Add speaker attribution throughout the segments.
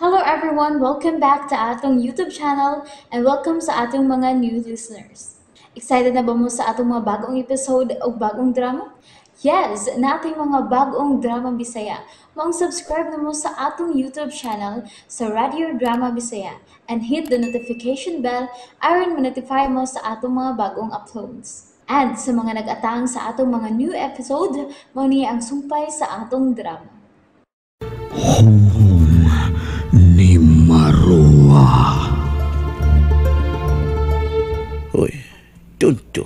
Speaker 1: Hello everyone! Welcome back to atong YouTube channel and welcome sa atong mga new listeners. Excited na ba mo sa atong mga bagong episode o bagong drama? Yes! Nating mga bagong drama Bisaya. Maong subscribe na mo sa atong YouTube channel sa Radio Drama Bisaya and hit the notification bell aron ma-notify mo sa atong mga bagong uploads. And sa mga nag-atang sa atong mga new episode, mao ni ang sumpay sa atong drama.
Speaker 2: Home ni Marua.
Speaker 3: Uy, tonto.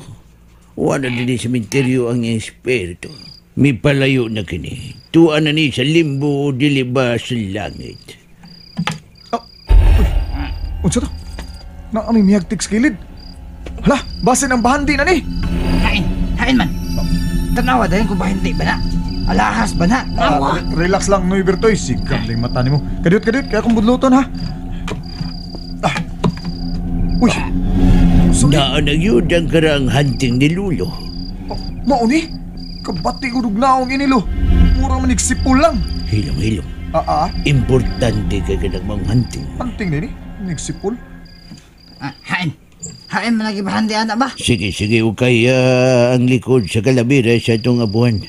Speaker 3: Wala din sa sementeryo ang espiritu. May palayo na kini. Tuan na ni sa limbo o dili ba sa langit.
Speaker 4: Oh, uy, unsa to? Naami miyagtik sa kilid. Hala, basin ang bahandi na ni.
Speaker 5: Hain, hain man. Tanawa dahil kung bahindi ba na? Alahas ba na?
Speaker 4: Relax lang, Noy Bertoy. Sigang lang mata ni mo. Kadiyot, kadiyot. Kaya akong budluton, ha? Ah. Uy!
Speaker 3: Naanag yun ang karang hunting ni Lulo.
Speaker 4: Oh, mauni? Kabati ko dugnaong inilo. Mura man nagsipol lang.
Speaker 3: Hilong, hilong. Importante kay kanang hunting.
Speaker 4: Hunting nini? Nagsipol?
Speaker 5: Hain. Hain man lagi bahandi anak ba?
Speaker 3: Sige, sige. Okay, ang likod sa kalabira sa itong abuhan.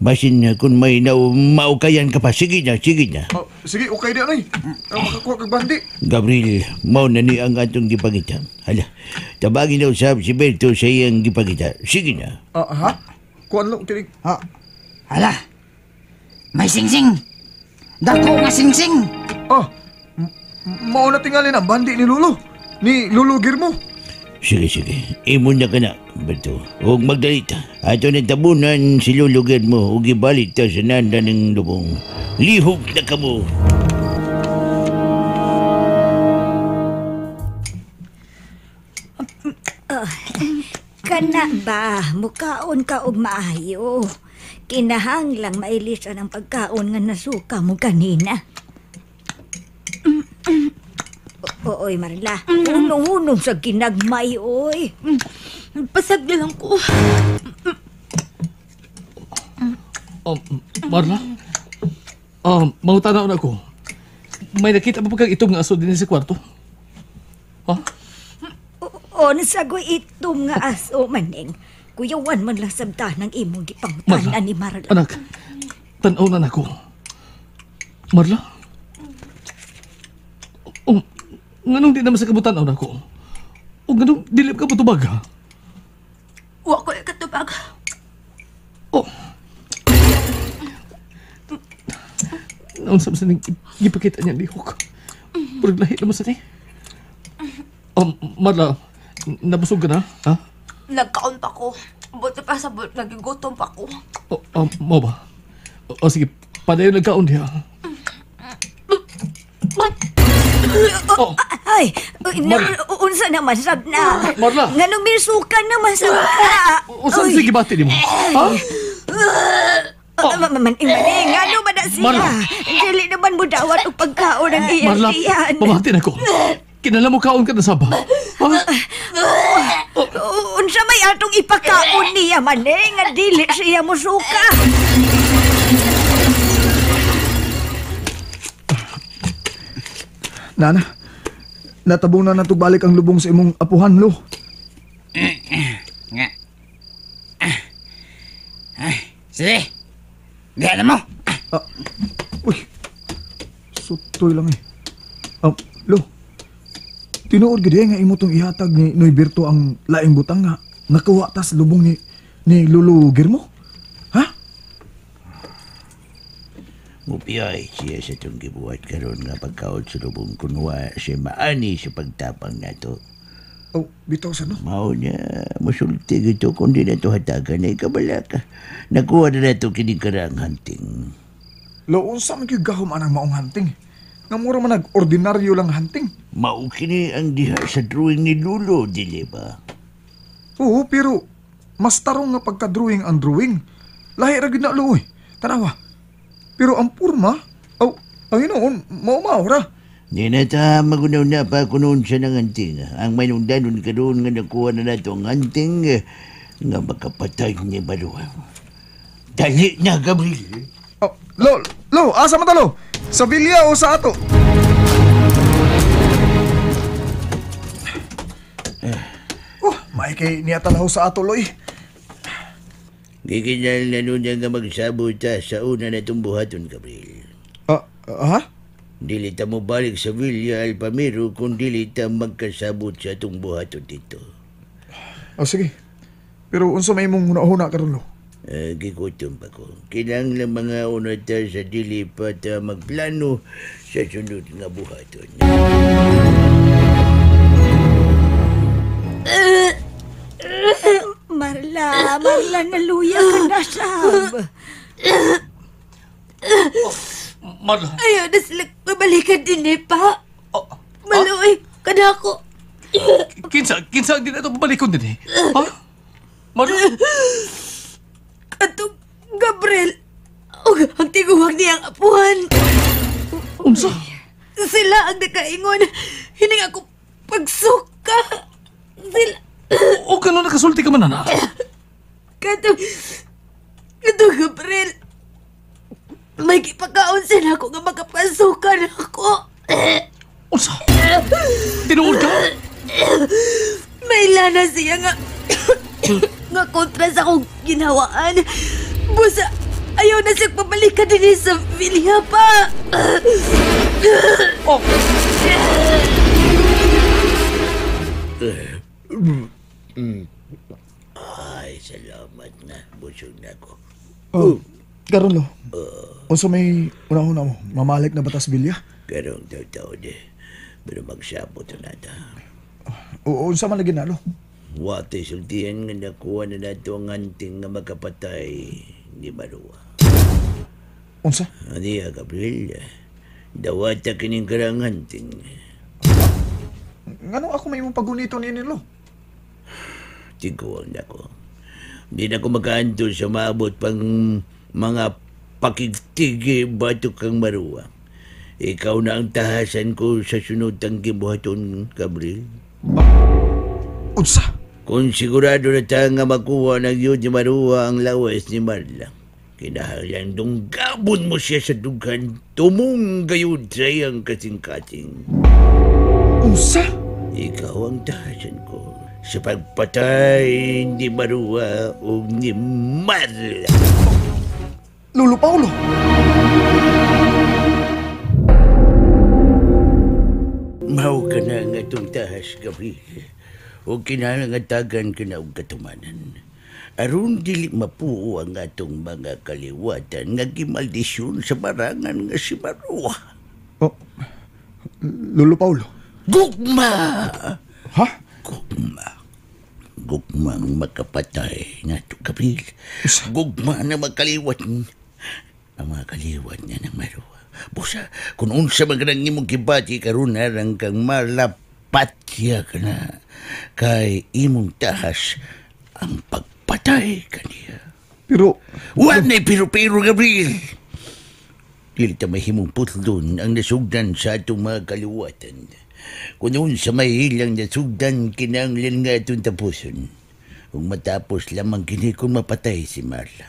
Speaker 3: Basin kung may maukayan ka pa. Sige na, sige na.
Speaker 4: Oh, sige, okay di anay. Makakuha kag bandi.
Speaker 3: Gabriel, mao na ni ang atong gipangita. Hala, tabagin na usab si Berto sa iyang gipangita. Sige na.
Speaker 4: Ha? Kuan lang, kinig.
Speaker 5: Oh, hala. May singsing. Dako nga singsing.
Speaker 4: Ah, mao na tingali ang bandi ni Lolo. Ni Lolo Girmo.
Speaker 3: Sige, sige. Imo na ka na, Berto. Huwag magdalita. Ato na tabunan si Lolo Girmo ug ibalik ta sa nanda ng lubong. Lihok na kamo.
Speaker 6: Kana ba, mukaon ka og maayo. Kinahanglang mailisan ang pagkaon nga nasuka mo kanina. Oy, Marla. Hunong-hunong sa ginagmay, oy.
Speaker 7: Pasag na lang ko.
Speaker 8: Marla? Mangutana na ako. May nakita pa kang itom nga aso din sa kwarto? Ha?
Speaker 6: Oo, nasagoy itom nga aso, maning. Kuyawan man lang sabta ng imong gipangutana ni Marla.
Speaker 8: Anak, tanaw na nako. Marla? Nganong di naman sa kabutan na ako? O nganong dili ka patubag, ha?
Speaker 7: Wa ko ikatubag.
Speaker 8: Oh. Naunsa sa ning gipakita niya lihok. Purag lahi naman sa ni. Marla, nabusog ka na, ha?
Speaker 7: Nagkaon pa ko. Buti pa sa nagigutom pa ko.
Speaker 8: Oh, mo ba? O sige, padayon nagkaon diha. Oh.
Speaker 6: Ay, unsa naman sab na?
Speaker 8: Marla.
Speaker 6: Nganong misukan naman sab na?
Speaker 8: Unsa sige bati nimo? Ha?
Speaker 6: Maning, ngano ba na siya?
Speaker 8: Marla.
Speaker 6: Dili naman mo dawat og pagkaon ang iyang
Speaker 8: Marla,
Speaker 6: tiyan.
Speaker 8: pamati na ko. Kinala mo kaon ka na saba. Ha?
Speaker 6: Unsa may atong ipakaon niya, maning, nga dili siya musuka.
Speaker 4: Nana, natabunan na balik ang lubong sa imong apuhan, lo.
Speaker 5: Nga. Sige. Diyan na mo.
Speaker 4: Uy, sutoy lang eh. Lo, tinuod gid nga imo tong ihatag ni Noy Berto ang laing butang nga nakuha tas lubong ni Lolo Girmo. Ha?
Speaker 3: Mupiyay siya sa itong gibuhat karon nga pagkaon sa lubong kunwa siya maani sa pagtapang nato.
Speaker 4: Oh, bitaw sa no?
Speaker 3: Mao niya, musulti gito kung di na ito hatagan ay kabalaka. Nakuha na nato kining karang hunting.
Speaker 4: Lo, unsa man gyud gahom anang maong hunting? Nga mura man nag-ordinaryo lang hunting.
Speaker 3: Mao kini ang diha sa drawing ni Lolo, dili ba?
Speaker 4: Oo, pero mas tarong nga pagka-drawing ang drawing. Lahi ra gyud na lo, oy. Tanawa. Pero ang purma, aw, ang inoon, mao ra.
Speaker 3: Di na ta magunaw na pa kunoon siya ng anting. Ang manungdanon karoon nga nakuha na nato ang anting nga makapatay ni Balua. Dali na, Gabriel.
Speaker 4: Oh, lo, lo, asa man ta, lo? Sa Villa o sa ato? May kay niya talaw sa ato, Loy.
Speaker 3: Gikinal na nun nga magsabot ta sa una na itong buhaton, Gabriel.
Speaker 4: Ha?
Speaker 3: Dili ta mo balik sa Villa Alpamiro kung dili ta magkasabot sa itong buhaton dito.
Speaker 4: Oh, sige. Pero unsa may imong huna-huna karon, Lo?
Speaker 3: Gigutom pa ko. Kinahanglan mga una ta sa dili pa ta magplano sa sunod nga buhaton.
Speaker 6: Marla, Marla, naluya ka na, sab.
Speaker 8: Marla.
Speaker 7: Ayaw na sila pabalikan din eh, pa. Maluoy ka na ako.
Speaker 8: Kinsa ang di na ito pabalikon din eh? Ha? Marla?
Speaker 7: Atong Gabriel, ang tiguwag niyang apuhan.
Speaker 8: Unsa?
Speaker 7: Sila ang nakaingon. Hining ako pagsuka. Sila.
Speaker 8: O gano'n nakasulti ka man, anak?
Speaker 7: Katong Gabriel, may gipakaon sila ako nga makapasukan ako.
Speaker 8: Unsa? Tinuod ka?
Speaker 7: May lana siya nga nga kontra sa akong ginawaan. Busa, ayaw na siyang pabalikan din sa Villa pa.
Speaker 8: Oh!
Speaker 3: Ay, salamat na. Busog na ako.
Speaker 4: Oh, karon, Lo. Unsa may una-una mo? Mamalik na ba tas Villa?
Speaker 3: Karong taon eh. Pero magsabot na ta.
Speaker 4: Oo, unsa man lagi na, Lo?
Speaker 3: Wate sultihan nga nakuha na nato ang anting nga makapatay ni Marua.
Speaker 4: Unsa?
Speaker 3: Aniya, Gabriel. Dawata kining karang anting.
Speaker 4: Ngano ako may imong pagunito ni Lo?
Speaker 3: Tiguang na ko. Hindi na ko makaanto sa maabot pang mga pakigtigi bato kang Marua. Ikaw na ang tahasan ko sa sunod tang gibuhaton, Gabriel.
Speaker 4: Unsa?
Speaker 3: Kung sigurado na ta nga makuha ng yun ni Marua ang lawas ni Marla, kinahanglan dunggabon mo siya sa dughan, tumong gayud sa iyang kasing-kasing.
Speaker 4: Unsa?
Speaker 3: Ikaw ang tahasan ko sa pagpatay ni Marua o ni Marla.
Speaker 4: Lolo Paulo!
Speaker 3: Mau ka na nga itong tahas, Gabriel. O kinahanglan tagan ka na og katumanan. Aron dili mapuo ang atong mga kaliwatan nga gimaldisyon sa barangan nga si Marua.
Speaker 4: Oh, Lolo Paulo.
Speaker 3: Gugma!
Speaker 4: Ha?
Speaker 3: Gugma. Gugma ang makapatay nga ito, Gabriel. Gugma na magkaliwat. Ang mga kaliwat niya ng Marua. Busa, kung unsa man kanang imong gibati karon arang kang malapatya ka na. Kay imong tahas ang pagpatay kaniya.
Speaker 4: Pero...
Speaker 3: Wala na pero-pero, Gabriel. Dili ta mahimong putlon ang nasugdan sa atong mga kaliwatan. Kung unsa may ilang nasugdan, kinahanglan nga itong tapuson. Kung matapos lamang kini kung mapatay si Marla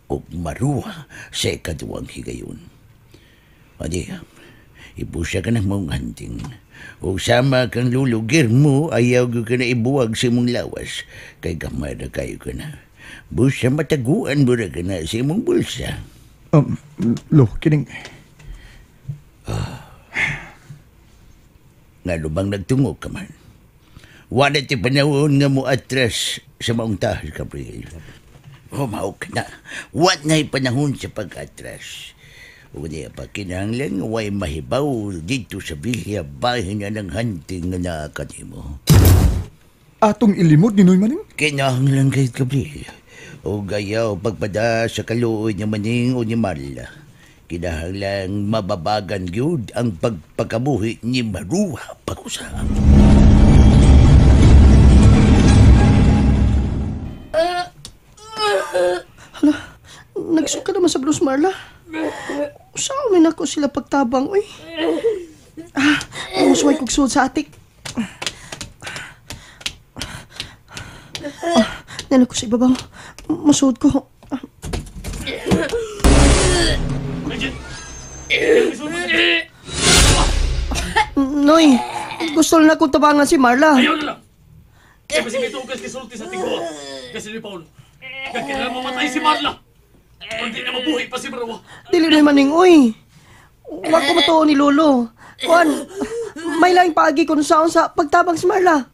Speaker 3: o Marua sa ikaduwang higayon. Adi, ibusa ka ng mong hunting. O sama kang lulugir mo, ayaw ka na ibuwag sa imong lawas. Kay gamay na kayo ka na. Busa mataguan mo na ka na sa imong bulsa.
Speaker 4: Lo, kining...
Speaker 3: Nga lubang nagtungo ka man. Wala ti panahon nga mo atras sa maong tahas, Gabriel. O, mao ka na. Wala na'y panahon sa pag-atras. O niya pa kinahanglan nga way mahibaw dito sa bilya bahin na ng hunting nga naakanimo.
Speaker 4: Atong ilimod ni Noy Maning?
Speaker 3: Kinahanglan kay Gabriel. O gayaw pagpada sa kaluoy ni Maning o ni Marla. Kinahanglan mababagan gyud ang pagpakabuhi ni Marua pag-usap.
Speaker 9: Hala, nagsuka naman sa Bruce Marla. Usaw may nako sila pagtabang, uy. Ah, musway kog suod sa atik. Ah, nana ko sa ibabaw. Masuod ko. Noy, gusto na akong tabangan si Marla.
Speaker 8: Ayaw na lang. Kaya ba si may tugas kisulti sa tigwa? Kasi ni Paul, kaya kailangan mamatay si Marla. Kung di na mabuhi pa si Marwa.
Speaker 9: Dili na maning, uy. Wa ko matuo ni Lolo. Kuan, may laing paagi kung saon sa pagtabang si Marla.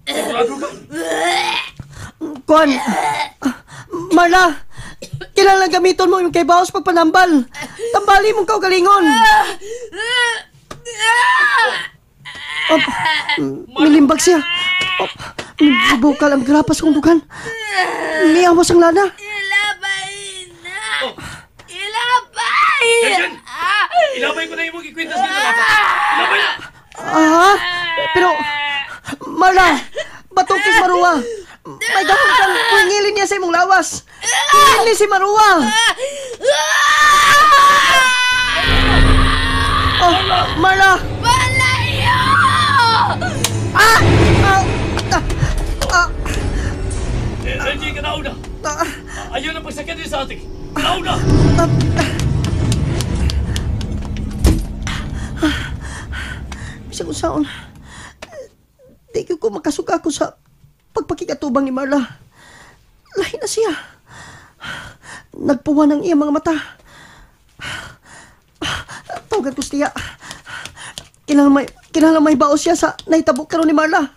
Speaker 8: Sigurado ka?
Speaker 9: Kuan, Marla, kailangan gamiton mo yung kay Baos pagpanambal. Tambali mong kaugalingon. Oh, milimbag siya. Oh, bukal ang grapas kong dugan. Miawas ang lana.
Speaker 7: Ilabay na! Ilabay!
Speaker 8: Elgin! Ilabay ko na yung mga ikwintas dito. Ilabay na!
Speaker 9: Ah, pero, Marla, batukis Marua. May gahom kang puwingilin niya sa imong lawas. Hingilin si Marua. Oh, Marla!
Speaker 7: Palayo!
Speaker 9: Ah! Ah! Ah!
Speaker 8: Elgin, ka nauna! Ayaw na pagsakit din sa atin. Nauna!
Speaker 9: Bisag unsaon, di ko makasuka ako sa pagpakikatubang ni Marla. Lahi na siya. Nagpuwa ng iyang mga mata. Tawagan ko siya. Kailangan may baos siya sa nahitabo karon ni Marla.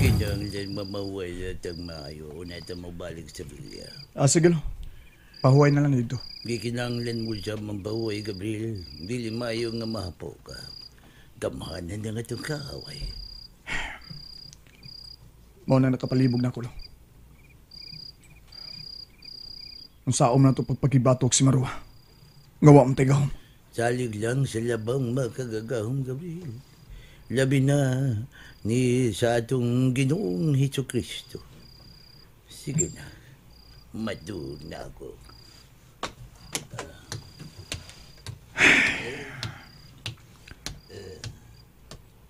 Speaker 3: Kinahanglan mamaway at ang maayo o nata mabalik sa bilya.
Speaker 4: Ah, sige lo. Pahuway na lang dito.
Speaker 3: Gikinahanglan mo siya mambahuay, Gabriel. Dili maayo nga mahapo ka. Gamhanan na nga itong kaaway.
Speaker 4: Mao na nakapalibog na ko lo. Ang saom na to pagpakibatok si Marwa. Ngawa mong tigahom.
Speaker 3: Salig lang sa labang makagagahom, Gabriel. Labi na ni sa atong Ginoong Hesus Kristo. Sige na, matuog na ako.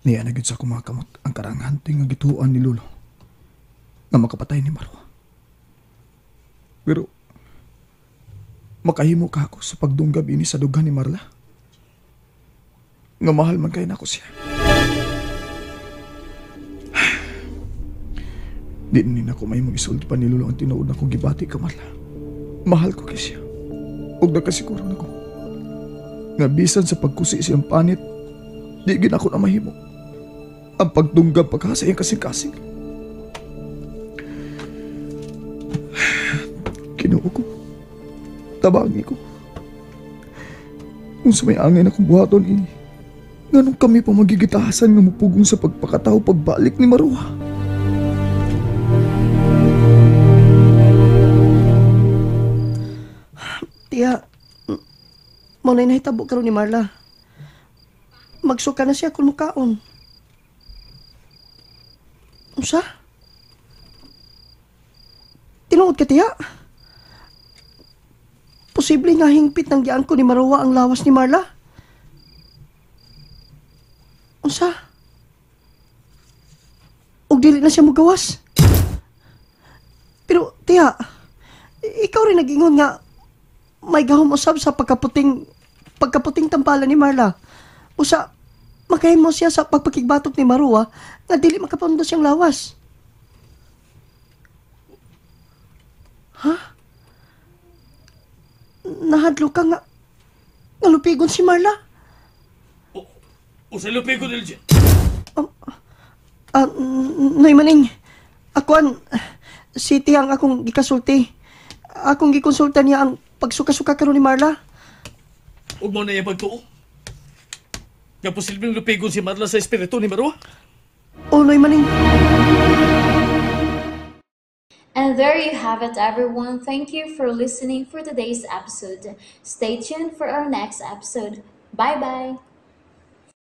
Speaker 4: Niya na gyud sa kumakamot ang karanghante nga gituan ni Lolo nga makapatay ni Marwa. Pero makahimo ka ako sa pagdunggab ini sa dugan ni Marla. Nga mahal man kay nako siya. Di ni nako may mag-isulti pa ni Lolo ang tinuod na kong gibati ka Marla. Mahal ko kay siya. Ug nakasiguro nako. Nga bisan sa pagkusi siyang panit, di gid ako na mahimo. Ang pagdunggab pagka sa iyang kasing-kasing. Kinuo ko. Tabangi ko. Kung sa may angay na kong buhaton, nganong kami pa magigitahasan nga mupugong sa pagpakatao pagbalik ni Marwa.
Speaker 9: Tiya, mao na'y nahitabo karon ni Marla. Magsuka na siya kung mukaon. Unsa? Tinuod ka, tiya? Posible nga hingpit ng giang ko ni Marwa ang lawas ni Marla? Unsa? Og dili na siya mugawas? Pero, tiya, ikaw rin nag-ingon nga may gahom usab sa pagkaputing tampala ni Marla. Usa, makahimo siya sa pagpakigbatok ni Marwa nga dili makapundo siyang lawas. Ha? Nahadlo ka nga lupigon si Marla?
Speaker 8: O sa lupigon, Elgin?
Speaker 9: Noy maning, akuan, city ang akong gikasulti. Akong gikonsulta niya ang pagsuka-suka karon ni Marla.
Speaker 8: Huwag mo na yung pagtuo. Nga posibleng lupigon si Marla sa espiritu ni Marwa?
Speaker 9: O, Noy maning.
Speaker 1: And there you have it, everyone. Thank you for listening for today's episode. Stay tuned for our next episode. Bye-bye!